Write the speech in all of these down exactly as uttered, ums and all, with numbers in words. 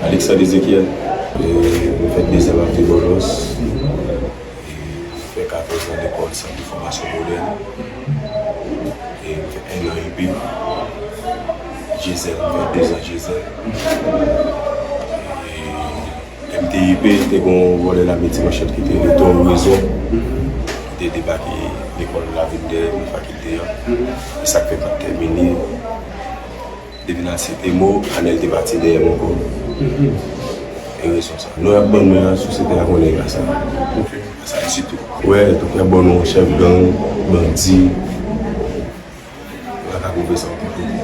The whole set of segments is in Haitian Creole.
Alexandre Ezekiel, e, mwen fè dezan ap de Bòlòs, e, mwen fè katòz an lekòl Sant de Fòmasyon Modèn, e, mwen fè en an I P, Jezèl, mwen fè dezan Jezèl. E, M T I P, te gen yon vòlè lame ti manchèt ki te rele Toro Rezon, ki te debake lekòl Lavil dèyè nan fakilte an. E sa k fè m pa t tèmine. Depi n al site mo, Anèl te pati dèyè m ankò. E rezon sa. Non y ap ban mwen an, sosyete a konnen y pa sa. Sa ditou. Wè, tout y ap ban nou chèf gang, bandi. Yo pa ka pwouve sa w te pwouve.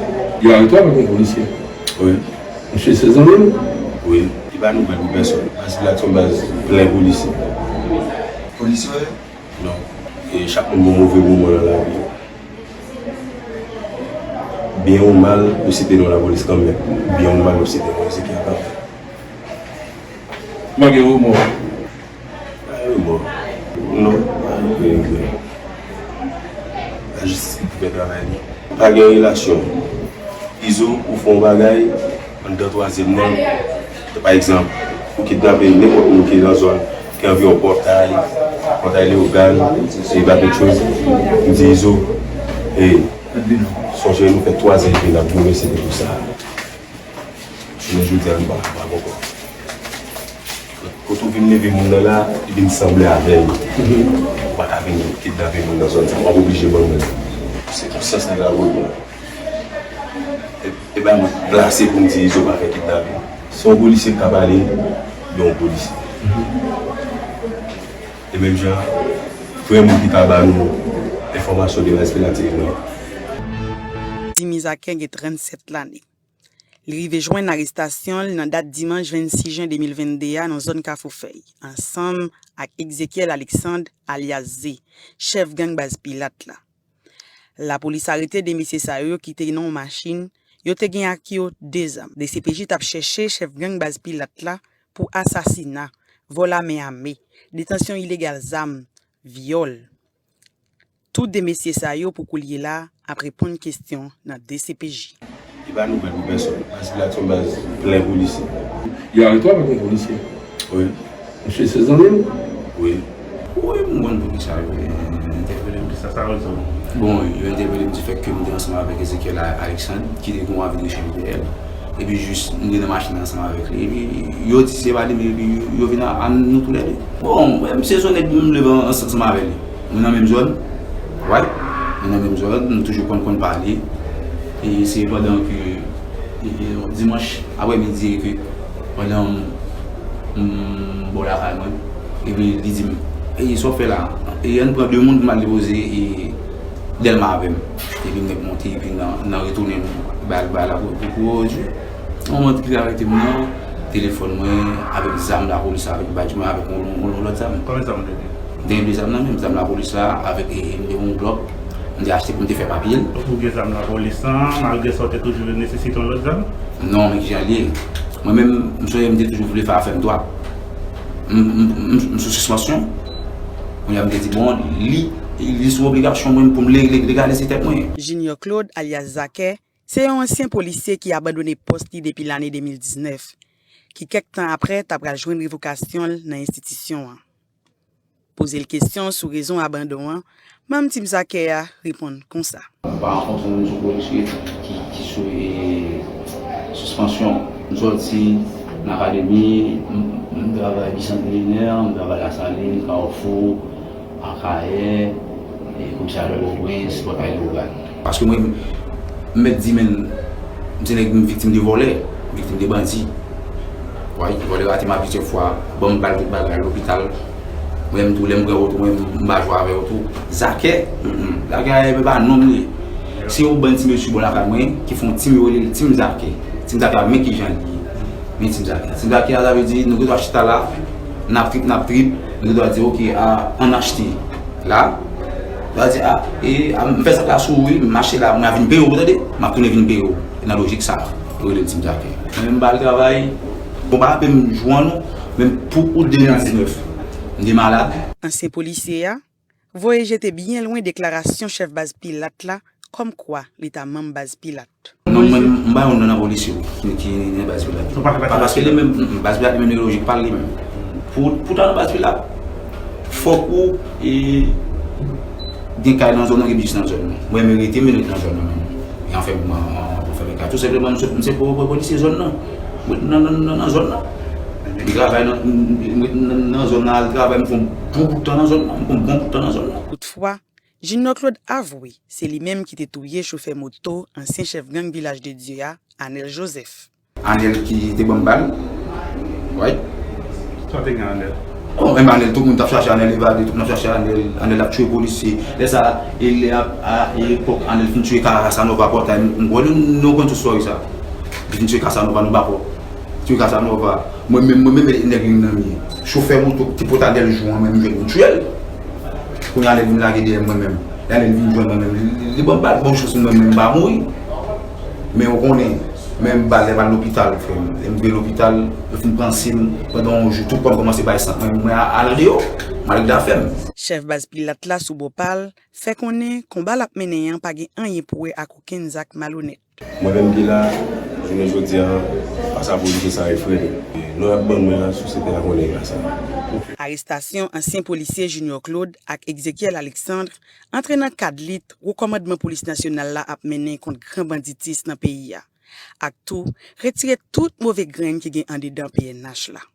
Yo arete w avèk yon polisye? Wi. Misye se zanmi w? Wi. Li pa nouvèl pou pèsonn. Baz Pilat se yon baz plen polisye. Polisye w ye? Non. E chak moun gen yon move moman nan lavi yo. Byen ou mal, yo site non lapolis kanmenm. Byen ou mal, yo site non Ezekiel kanmenm. Malgre remò. Pa gen remò. Non, pa gen regrè. Lajistis ki pou fè travay li. Pa gen relasyon. Izo, ou fè yon bagay, anndan twazyèm nan, pa egzanp, ou kidnape nenpòt moun ki nan zòn, ki anvi yon pòtay, pòtay Leyogàn, e pa kèk choz, m di Izo, e, sonje nou fè twazan epi n ap goumen, se te pou sa. Jounen jodi a, nou pa kapab ankò. Kote w vin leve moun nan la, li vin sanble avè l. Ou pa ka vin kidnape moun nan zòn sa, w ap oblije ban l. Se konsyans li la voye. E, e pa mwen k plase pou m di Izo pa fè kidnape. Se yon polisye k ka pale, yon polisye. E menm jan, frè m ki ka ba nou enfòmasyon de respiratif mwen. Dimi Zake gen trannsèt lane. Li rive jwenn arestasyon l nan dat dimanch vennsis jen de mil vennde a nan zòn Kafou Fèy, ansanm ak Ezekiel Alexandre, alyas Ze, chèf gang Baz Pilat la. Lapolis arete de mesye sa yo ki te nan yon machin, yo te gen ak yo de zam. D C P J t ap chèche chèf gang Baz Pilat la pou asasina, vòl a men ame, detansyon ilegal zam, vyòl. Tou de mesye sa yo pou koulye la ap reponn kesyon nan D C P J. Li pa nouvèl pou pèsonn. Baz Pilat se yon baz plen polisye. Yo arete w avèk yon polisye? Wi. Misye se zanmi w? Wi. Wi, m konn poukisa yo entèpele m. Sa, sa rezon? Bon, yo entèpele m di fèt ke m te ansanm avèk Ezekiel Alexandre, ki te gen yon avi de chèf B L. Epi jis, m te nan machin nan ansanm avèk li. Epi yo di se pa li menm, epi yo, yo vin a, a nou toulède. Bon, mwen, misye se yon nèg m leve an, ansanm avèk li. Nou nan menm zòn. Wi. Nou nan menm zòn, nou toujou konn, konn pale. E se pandan ke, e, e, dimanch aprèmidi ke pandan m, m bò lakay mwen, epi li di m, "E sa w fè la? E ann pran de moun pou m al depoze, e, Dèlma avè m." Epi nèg monte, epi nan, nan retounen bay, bay la pou, pou, pou, yon moman epi arete m nan telefòn mwen, avèk zam lapolis, avèk badj mwen, avèk yon, yon, yon lòt zam. Konbyen zam ou te gen? M te gen de zam nan men m, zam lapolis la, avèk, e, e, m te gen yon Glock, m te achte pou m te fè papye l. Donk ou gen zam lapolis lan, malgre sa ou te toujou nesesite yon lòt zam? Non, men kijan l ye? Mwen menm, m sonje m te toujou vle fè afè m dwat. M, m, m, m sou sispansyon. Kounye a m te di, bon, li, li sou obligasyon mwen pou m le, le, legalize tèt mwen. Junior Claude, alyas Zakè, se yon ansyen polisye ki abandone pòs li depi lane de mil diznèf, ki kèk tan aprè ta pral jwenn revokasyon l nan enstitisyon an. Poze l kesyon sou rezon abandon an, manm Team Zakè a reponn konsa. M pa rankontre moun sou polisye ki, ki sou, e, sispansyon. M sòti nan akademi, m, m travay Bisantre Minè, m travay Lasalin, Kawfou, Akayè, e, komisarya Pòtoprens, Pòtay Leyogàn. Paske mwen, m mèt di, men, m se nèg, m viktim de vòlè, viktim de bandi. Wi, vòlè rate m a plizyè fwa, ban m bal tout bagay, lopital. Mwen menm tou, lè m pran oto, mwen menm, m pa jwe avè yo tou. Zakè, mm, mm, Zakè a, e pa non m li ye. Se yon bann ti mesye bò lakay mwen ki fè yon tim, yo rele l Team Zakè. Team Zakè a, men kijan l ye. Men Team Zakè. Team Zakè a, sa vle di, nou gen dwa chita la, n ap trip, n ap trip, nou gen dwa di, oke, a, ann achte. La, yo di, a, e, a, m fè zak la sou ou wi, m mache la, mwen a vin peye w, ou tande? M ap tounen vin peye w. E nan lojik sa, yo rele m Team Zakè. Mwen menm m pa al travay, bon, pa raple m jou an non, men pou out de mil diznèf, m te malad. Ansyen polisye a voye jete byen lwen deklarasyon chèf baz Pilat la, kòmkwa li ta manm baz Pilat. Mwen, mwen, m pa youn nan, nan polisye yo ki, ki nan baz Pilat. Pa paske li menm, mm, mm, baz Pilat li menm, li lojik pa li menm. Pou, pou ta nan baz Pilat, fòk ou, e, gen kay nan zòn nan, gen biznis nan zòn nan. Mwen, mwen rete, mwen rete nan zòn nan menm. E anfen, mwen, mwen, mwen fèmen kay. Tou senpleman, m se, m se po-, po-, polisye zòn nan. Mwen nan, nan, nan, nan zòn nan. M travay nan, m, m, m, nan, nan zòn nan, al travay, m fè yon bon bout tan nan zòn nan. M fè yon bon bout tan nan zòn nan. Toutfwa, Junior Claude avwe se li menm ki te touye chofè moto, ansyen chèf gang Vilaj de Dye a, Anel Joseph. Anel ki te ban m bal. Wi. Sa w te gen Anel? Oh, menm Anel, tout moun t ap chache Anel, evade, tout moun ap chache Anel. Anel ap tiye polisye. Lè sa, e lè a, a, e epòk Anel fin tiye Ka-, Casanova Pòtay, m, m kwè nou, nou konn tout story sa. Li fin tiye Casanova nan Bafò. Tiye Casanova. Mwen menm, mwen menm, e nèg li nan men. Chofè moto ki pote Anel jou an, mwen menm jwenn m tiye l. Kounye a, lè l vin lage dèyè mwen menm. Lè Anel vin jwenn mwen menm, li, li ban m bal. Bon chans mwen menm m pa mouri. Men ou konnen, menm bal, lè m al lopital, frè m. Lè m rive lopital, yo fin panse m pandan yon jou, tout kò m kòmanse bay sant. Mwen, mwen a-, al andeyò, m al rete afè m. Chèf baz Pilat la sou bò pa l fè konnen konba l ap mennen an pa gen anyen pou wè ak okenn zak malonèt. Mwen menm ki la, jounen jodi a, fas a polisye sa e frè m. Non y ap ban mwen an, sosyete a konnen ka sa. Arestasyon ansyen polisye Junior Claude ak Exekiel Alexandre antre nan kad lit wo kòmandman polis nasyonal la ap mennen kont gran banditis nan peyi a, ak tou retire tout move grenn ki gen andedan P N H la.